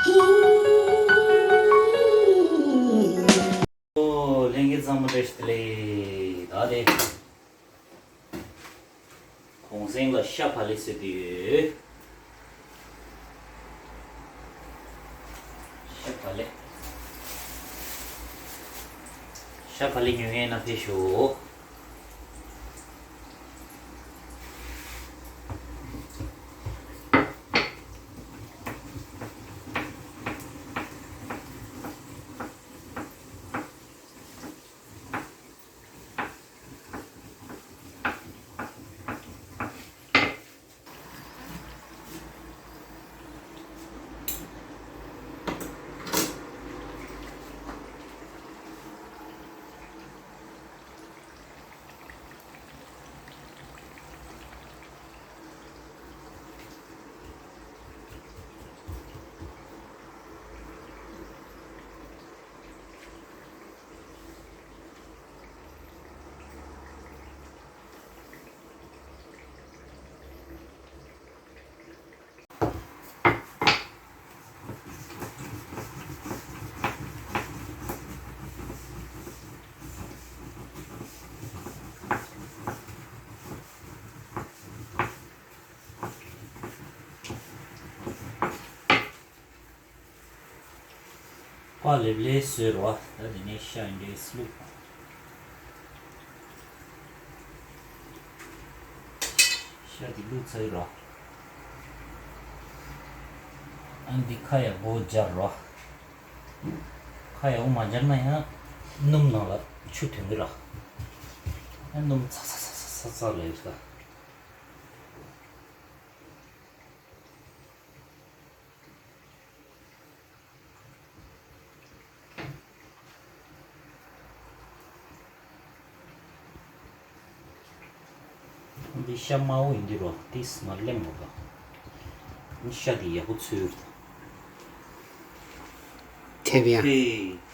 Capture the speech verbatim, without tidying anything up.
ཨོ། ལྷན་རྒྱས་ཚང་མ་བཀྲ་ཤིས་བདེ་ལེགས། ད་དེ། གུང་སེང་ལ་ཤ་བག་ལེབ་བཟོས་ཏེ་ཡོད། ཤ་བག་ལེབ། ཤ་བག་ལེབ་ཉོ་མཁན་ན་ཕེབས་ཤོག། བག་ལེབ་ལེབ་བཟོས་རོ། ད་དེ་ནས་ཤ་འདྲེས་བླུགས། ཤ་དེ་བླུགས་ཚར་རོ། ཨ་འདི་ཁ་ཡག་པོ་སྦྱར་རོ། ཁ་ཡག་པོ་མ་སྦྱར་ན་ཡང་སྣུམ་ནང་ལ་ཆུ་ཐོན་གི་རོ། ཨ་སྣུམ་ཚ་ཚ་ལ་ཡོད་ས། འདི་ཤ་དམར་པོ་ཡིན་དུས་རོ། ཏིས་མ་ལེམ་མོ་ག་ཤ་དེ་ཡག་པོ་ཚོས་རེད། ཐེབས་ཡ། ཧེ།